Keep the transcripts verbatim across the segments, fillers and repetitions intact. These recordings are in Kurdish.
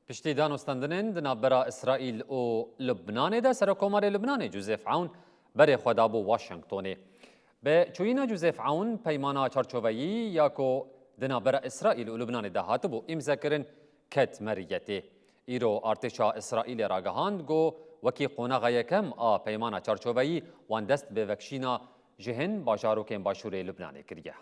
Piştî danûstendinên di navbera Îsraîl û Lubnanê de, Serokomarê Lubnanê Joseph Aoun berê xwe dabû Washingtonê. Bi çûyîna Joseph Aoun, peymana çarçoveyî ya ku di navbera Îsraîl û Lubnanê de hatibû îmzekirin, ket meriyetê. Îro artêşa Îsraîlê ragihand ku wekî qonaxa yekem a peymana çarçoveyî wan dest bi vekişîna ji hin bajarokên başûrê Lubnanê kiriye.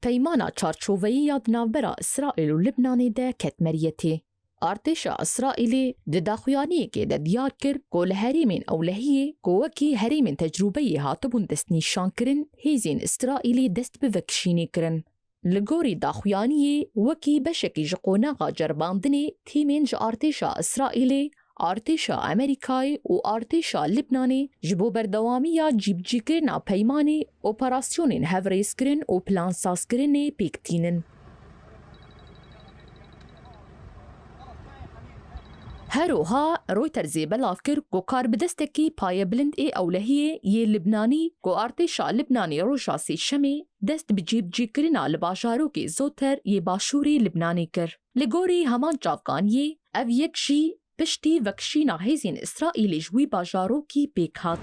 Peymana çarçoveyî ya di navbera Îsraîl û Libnanê de ket meriyetê. Artêşa Îsraîlê di daxuyaniyekê de diyar kir ku li herêmên ewlehiyê ku wekî herêmên tecrûbeyê hatibûn destnîşankirin, hêzên Îsraîlê dest bi vekişînê kirin. Li gorî daxuyaniyê, wekî beşekî ji qonaxa ceribandinê, tîmên ji artêşa Îsraîlê, artêşa Amerîkayê û artêşa Libnanê ji bo berdewamiya cîbicîkirina peymanê, operasyonên hevrêzkirin û plansazkirinê pêk tînin. Her wiha Reutersê belav kir ku karbidestekî payebilind ê ewlehiyê yê Libnanî ku artêşa Libnanê roja Sêşemê dest bi cîbicîkirina li bajarokê zoter yê başûrê Libnanê kir. Li gorî heman çavkaniyê, ev yek jî piştî vekişîna hêzên Îsraîlê ji wî bajarokî pêk hat.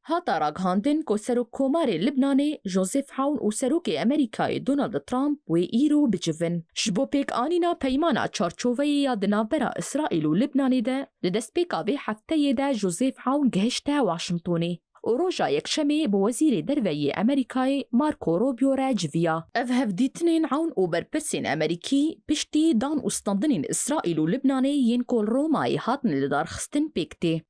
Hate ragihandin ku Serokkomarê Libnanê Joseph Aoun û Serokê Amerîkayê Donald Trump wê îro bicivin. Ji bo pêkanîna peymana çarçoveyê ya di navbera Îsraîl û Libnanê de, di destpêka vê hefteyê de Joseph Aoun gihişte Washingtonê û roja Yekşemê bi Wezîrê Derve yê Amerîkayê Marco Rubio re civiya. Ev hevdîtinên Aoun û berpirsên Amerîkî piştî dan û standinên Îsraîl û Libnanê yên ku li Romayê hatin lidarxistin pêk tê.